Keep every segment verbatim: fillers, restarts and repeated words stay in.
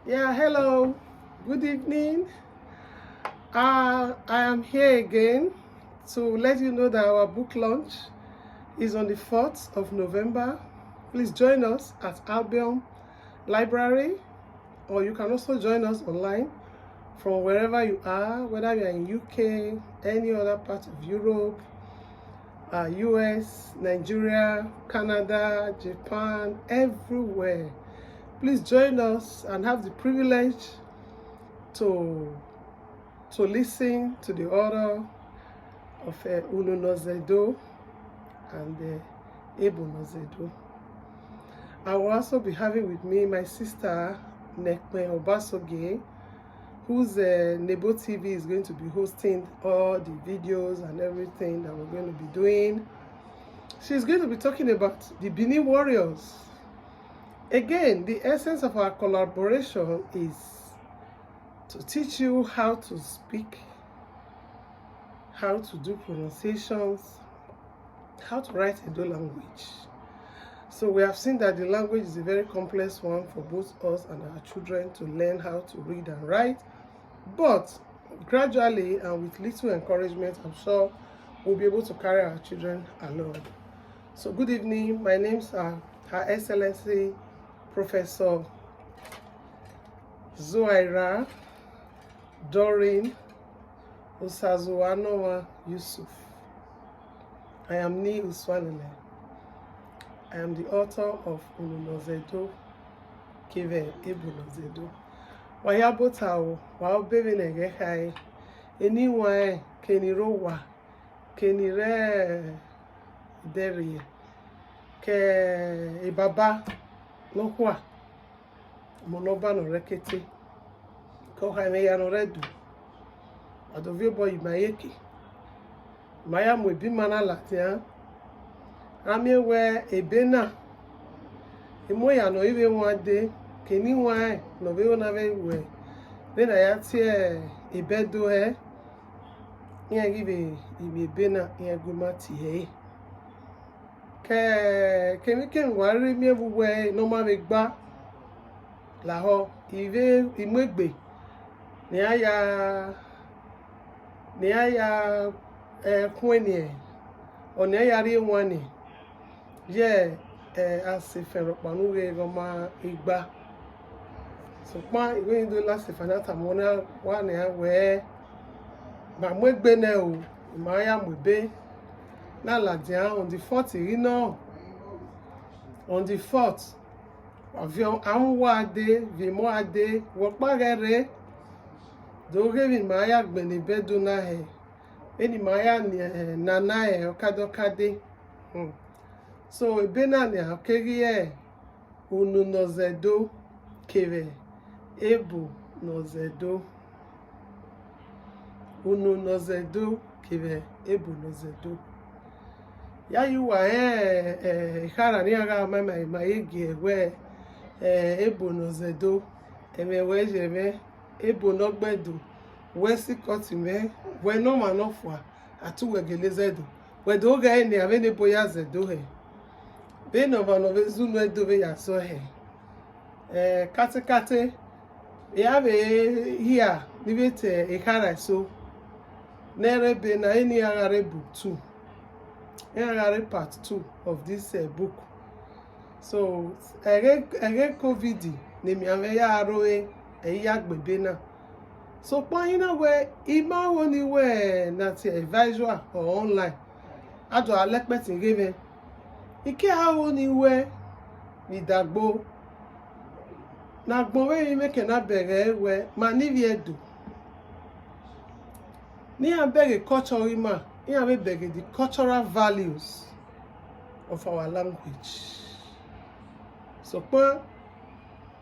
Yeah, hello. Good evening. Uh, I am here again to let you know that our book launch is on the fourth of November. Please join us at Albion Library, or you can also join us online from wherever you are, whether you are in U K, any other part of Europe, uh, U S, Nigeria, Canada, Japan, everywhere. Please join us and have the privilege to to listen to the author of uh, Unu Nọ Zẹ Do and uh, Ebo Nọ Zẹ Do. I will also be having with me my sister Nekpen Obasogie, whose uh, Nebo T V is going to be hosting all the videos and everything that we're going to be doing. She's going to be talking about the Benin Warriors. Again, the essence of our collaboration is to teach you how to speak, how to do pronunciations, how to write Edo language. So we have seen that the language is a very complex one for both us and our children to learn how to read and write. But gradually and with little encouragement, I'm sure we'll be able to carry our children along. So good evening. My names are Her Excellency Professor Zuaira Doreen Osazuwa Nọmwa Yusuf. I am Ni Usuanene. I am the author of Unu Nọ Zẹ Do kevbe Ebo Nọ Zẹ Do. Wa ya bota o, wa obọ vbene ẹghẹ khare. Eni iwanrẹn, ke eni rre owa, ke eni rre ẹdẹrriẹ, ke ebaba nọkhua, ọmọ ne Ọba ne ọ rre ẹkete, ke ọ kha mwẹ ya ne ọ rre Ẹdo, a do viọ obọ ye ima iyeke. Ima ya mu ebe ima na ladian. A miẹn wẹ ebe na, I mu ehia ne ọ i vbe wan dee, ke eni iwanrẹn ne ọ vbe ho na vbe wẹ, vbene a ya tie ebe Ẹdo hẹ, iran ghi vbe miẹn ebe na, iran gu ima tie ẹre. Ke, kemwikemwi wa rhirhi miẹn vbe uwu ẹre ne ọ ma vbe gba lahọ, I vbe, I mu egbe ne iran ya, ne iran ya, eh, khuẹnniẹn, ọ ne iran ya rrie ewanniẹn ye, eh, asefẹn rhọkpa ne u ghe ghe ọ ma gba. Sokpan I wẹ ne I do la asefan na tama ọna, wa nian wẹ, ma mu egbe nẹ o, I ma ya mu ebe na ladian on the fourth ghi nọ, on the fourth, wa viọ amwẹ uwa dee, viọ emọ uwa dee, vbe ọkpa ghẹ rre, do ghe emwi ne ima ya gbẹnnẹ ebe Ẹdo na hẹ, vbene ima ya nana hẹ ọkadọkade. Hmm. So ebe na nian ọ keghi re Unu Nọ Zẹ Do kevbe Ebo Nọ Zẹ Do. Unu Nọ Zẹ Do kevbe Ebo Nọ Zẹ Do. Ya ye uwa rẹn, eh, ekhara ne iran gha ma ima, ima ye gie wẹ, eh, Ebo Nọ Zẹ Do, ẹmwẹ wẹ ye mwẹ, Ebo ne ọ gbe Ẹdo, wẹ sikọti mwẹ, wẹ ne ọmwa nọkhua, a te uwẹ gele zẹ Ẹdo. Wẹ do ghẹ nian vbene Ebo ya zẹ Ẹdo hẹ. Vbene ọmwa ne ọ vbe zẹ unu Ẹdo vbe ya zẹ hẹ. Eh, katekate, I ya vbe hia ne I vbe te ekhara eso ne ebe na, eni iran gha rre book two, iran gha rre part two of this, eh, book. So, ẹghẹ, ẹghẹ covid ne emianmwẹ ya ro ẹre, ẹ i ya gbe ebe na. Sokpan I na wẹ, I ma ho ni wẹ na tie visual or online, a do gha lẹ ẹkpẹtin ghe mwẹ. I ke a ho ni wẹ vbe idagbo, ne agbọn vbe emwi mwẹ ke na bẹghe ẹre wẹ, ma ne ivbi Ẹdo, ne iran bẹghe culture ima, iran vbe bẹghe the cultural values of our language. Sokpan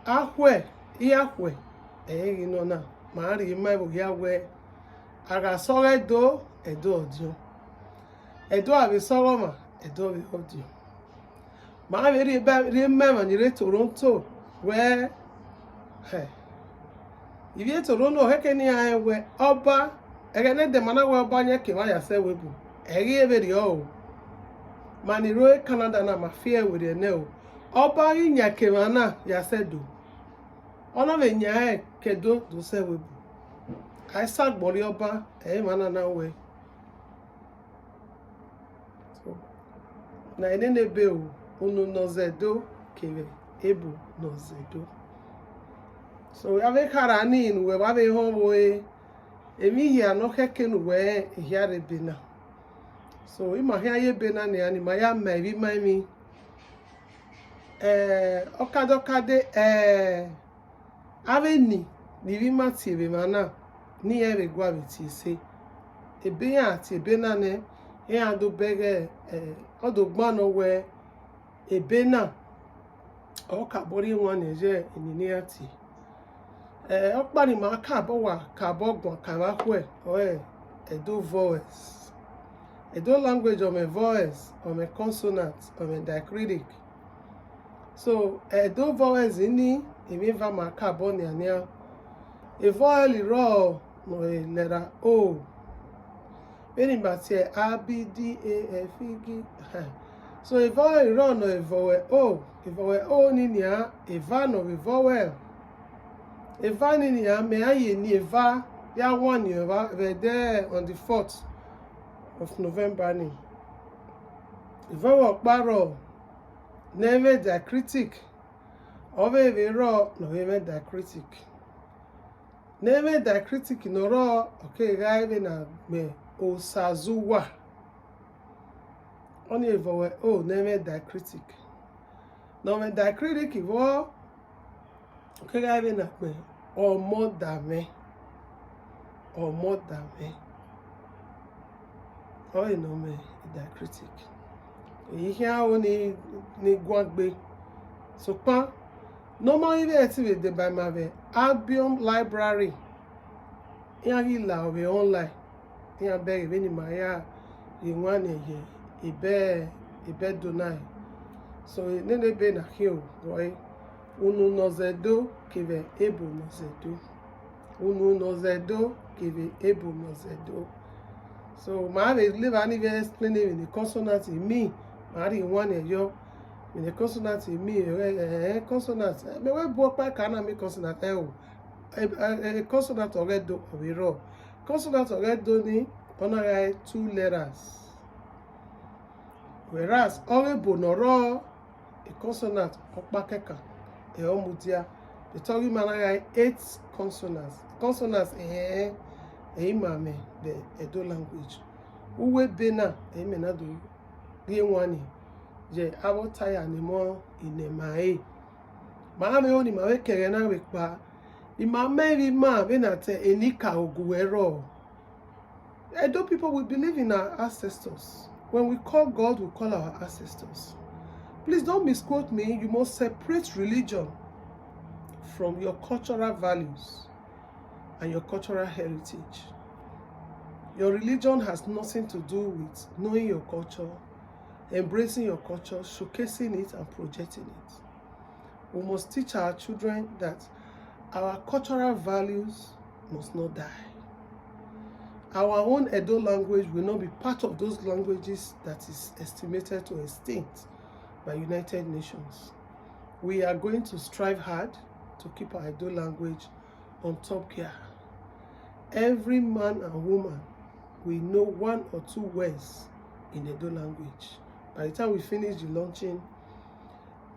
akhuẹ, irakhuẹ, ẹ i re ghi nọ na, ma rhie ima ẹvbo hia wẹ, a gha sẹ ọghe Ẹdo, Ẹdo ọdiọn. Ẹdo a vbe sẹ ọghe ọmwa, Ẹdo vbe ọdiọn. Ma vbe rhie ba, rhie ma emwa ni rre Toronto wẹ, hẹ, ivbi Toronto khẹke ne iran rẹn wẹ ọba, ẹghẹ ne ẹdẹ ma na wẹ ọba yan ke emwa ya sẹ ẹvbo ebo, ẹ i ghi vberriọ o. Ma ni rre Canada na, ma fi ẹre werriẹ nẹ o. Ọba ghi yan ke emwa na ya sẹ Ẹdo. Ọ na vbe yan ẹre ke Ẹdo do sẹ ẹvbo ebo. A i sa agbọn rrie ọba, ẹ i emwa na na wẹ. So, na i nene ebe o, unu ne ọ zẹ Ẹdo kevbe ebo ne ọ zẹ Ẹdo. So, avbe ekhara ni ne uwẹ wa vbe họn vbe ore, emwi hia ne ọ khẹke ne uwẹ rẹn ehia rre ebe na. So, ima khian ye ebe na nian, ne ima ya ma ivbi ima emwi. Eh, ọkadọkade, eh, avbe eni ne ivbi ima tie vbe emwa na, ne irẹn vbe gua vbe tie ẹse. Ebe iran tie ebe na nẹ, iran do bẹghe, eh, ọ do gban nọ wẹ ebe na, ọ kabọ rhie wan nian ye eni ne iran tie. Eh, ọkpa ne ima kabọ wa, kabọ guan, ka vbe khuẹ, ọre Edo vowels. Edo language, ọ mwẹ vowels, ọ mwẹ consonant, ọ mwẹ diacritic. So, Edo vowels ni, emwi eva ma kabọ nian nian. E vowel rrọọ ne ọ re letter O. Vbene ima tie A, B, D, E, F, G. So, e vowel rrọọ ne ọ re vowel O. E vowel O ni nian, eva ne ọ vbe vowel. Eva ni nian, mẹ a ye eni eva ya wan ni evba vbe ẹdẹ on the fourth of November ni. E vowel ọkpa rrọọ ne ẹ i mwẹ diacritic, ọ vbe vbe rrọọ ne ọ vbe mwẹ diacritic. Ne ẹ i mwẹ diacritic ne ọ rrọọ, ọ kegha re vbene a gbẹn Osazuwa. Ọnii e vowel O ne ẹ i mwẹ diacritic. Ne ọ mwẹ diacritic vbọ, ọ kegha re vbene a gbẹn Ọmọdamwẹ. Ọmọdamwẹ. Ọre ne ọ mwẹ diacritic. Ehe i khian ro ni, ni guan gbe. Sokpan, ne ọ ma ghi vbe ẹtin vbe deba ima vbe Albion Library, iran ghi la vbe online, iran bẹghe vbene ima ya ye wan nian ye ebe, ebe Ẹdo na. So, nene ebe na khian o, wọe, unu ne ọ zẹ Ẹdo kevbe ebo ne ọ zẹ Ẹdo. Unu ne ọ zẹ Ẹdo kevbe ebo ne ọ zẹ Ẹdo. So, ma vbe leva ni vbe explain emwi ne consonant mean, ma rhie wan nian yọ. Emwi ne consonant mean, eh, eh, consonant, eh, mẹ wẹ bu ọkpa ka na miẹn consonant, eh, o. Eh, eh, eh, consonant ọghe Ẹdo ọ vbe rrọọ. Consonant ọghe Ẹdo ni, ọ na gha re two letters. Whereas, ọghe ebo ne ọ rrọọ, e consonant ọkpa kẹkan, ẹ ọ mudia. But ọghe ima na gha re eight consonants. Consonants, eh, eh, ima mwẹ vbe Ẹdo language. Uwu ebe na, ẹ i mẹ na do rhie wan ni, ye avbe ọta ya ne emọ ne ima re. Ma vbe ho ne ima vbe ke ẹghẹ na vbe kpa, ima ma emwi ima vbene a ta enikaro gu ẹre rrọọ. Edo people, we believe in our ancestors. When we call God, we call our ancestors. Please don't misquote me. You must separate religion from your cultural values and your cultural heritage. Your religion has nothing to do with knowing your culture, embracing your culture, showcasing it, and projecting it. We must teach our children that our cultural values must not die. Our own Edo language will not be part of those languages that is estimated to extinct by United Nations. We are going to strive hard to keep our Edo language on top gear. Every man and woman will know one or two words in Edo language. By the time we finish the launching,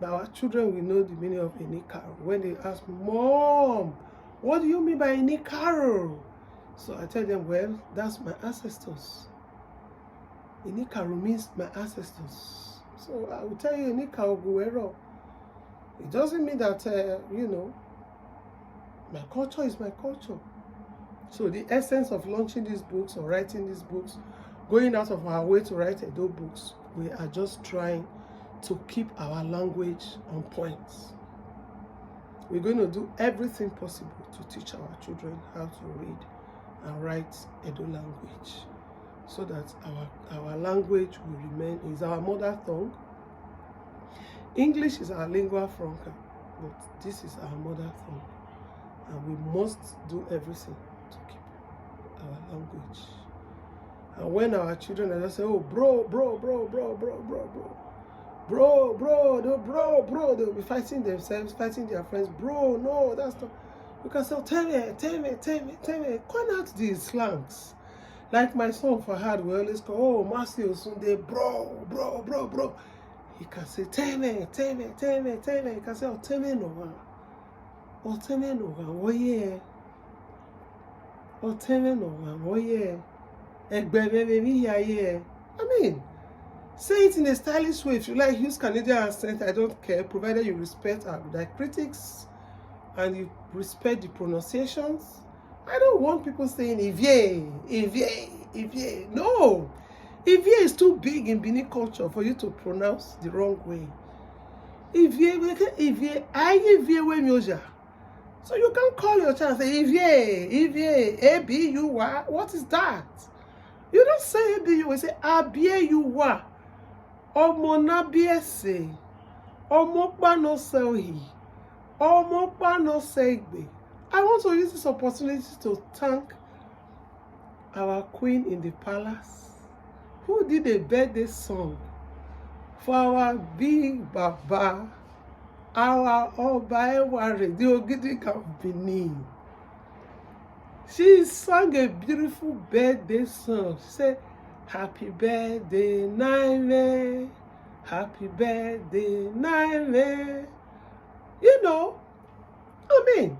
our children will know the meaning of enikaro. When they ask, "Mom, what do you mean by enikaro?" So I tell them, "Well, that's my ancestors." Enikaro means my ancestors. So I will tell you, enikaro gu ẹre rrọọ. It doesn't mean that, uh, you know, my culture is my culture. So the essence of launching these books or writing these books, going out of our way to write Edo books, we are just trying to keep our language on point. We're going to do everything possible to teach our children how to read and write Edo language, so that our, our language will remain, is our mother tongue. English is our lingua franca, but this is our mother tongue, and we must do everything to keep our language. And when our children are just say, "Oh, bro, bro, bro," Bro, bro, they, bro, bro, they will be fighting themselves, fighting their friends. Bro, no, that's not. You can say, "Oh, tell me, tell me, tell me, tell me." Call out the slangs. Like my son Fahad will always call, "Oh, Mercy Osunde, bro, bro, bro, bro." He can say, "Tell me, tell me, tell me, tell me." He can say, "Oh, tell me no one." Ọtẹn mwẹ ne ọ gha vbe ọ ye. Ọtẹn mwẹ ne ọ gha vbe ọ ye. Ẹgbẹ mwẹ vbe emwi hia ye. I mean, say it in a stylish way. If you like, use Canadian accent. I don't care, provided you respect our, their critics and you respect the pronunciations. I don't want people saying "Ivie, Ivie, Ivie." No. Ivie is too big in Benin culture for you to pronounce the wrong way. Ivie, we can, Ivie, I Ivie we mioja. So you can't call your child and say, "Ivie, Ivie, A B U Y." What is that? You don't say A B U Y, you say, "Abie you wa." Ọmọ ne a biẹ ẹse, ọmọ ọkpa ne ọ sẹ ohi, ọmọ ọkpa ne ọ sẹ egbe. I want to use this opportunity to thank our queen in the palace, who did a birthday song for our big Baba, our Oba Eware, the Ogidiga of Benin. She sang a beautiful birthday song. She said, "Happy birthday, Naime. Happy birthday, Naime." You know, I mean,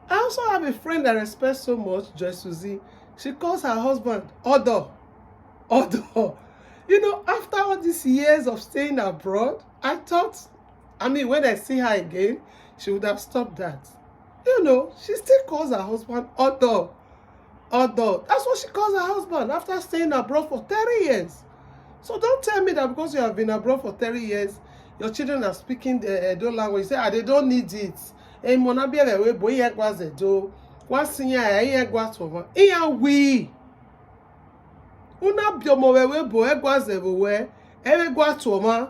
I also have a friend I respect so much, Joy Suzy. She calls her husband Odo. Odo. You know, after all these years of staying abroad, I thought, I mean, when I see her again, she would have stopped that. You know, she still calls her husband Odo. Odo. That's what she calls her husband after staying abroad for thirty years. So don't tell me that because you have been abroad for thirty years, your children are speaking the Edo language. You say, "Ah, they don't need it." Emọ ne a biẹ vbe ẹvbo ebo, iran gua zẹ Edo. Wa si iran, iran gua tuẹ ọmwa. Iran wi. U na biẹ ọmọ vbe ẹvbo ebo, ẹ gua zẹ vbe owẹ, ẹ vbe gua tuẹ ọmwa.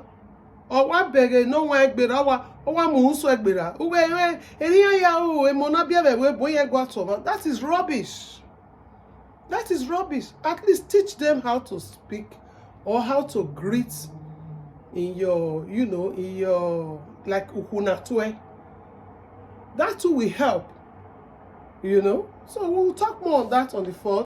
Ọ wa bẹghe ne ọ wan egbe ra, ọ wa, ọ wa mu usun egbe ra. Uwẹ, ẹ, ẹ, iran ya ru emọ ne a biẹ vbe ẹvbo ebo, iran gua tuẹ ọmwa. That is rubbish. That is rubbish. At least teach them how to speak or how to greet in your, you know, in your, like, ukhu na tuẹ. That too will help, you know. So we'll talk more on that on the fourth.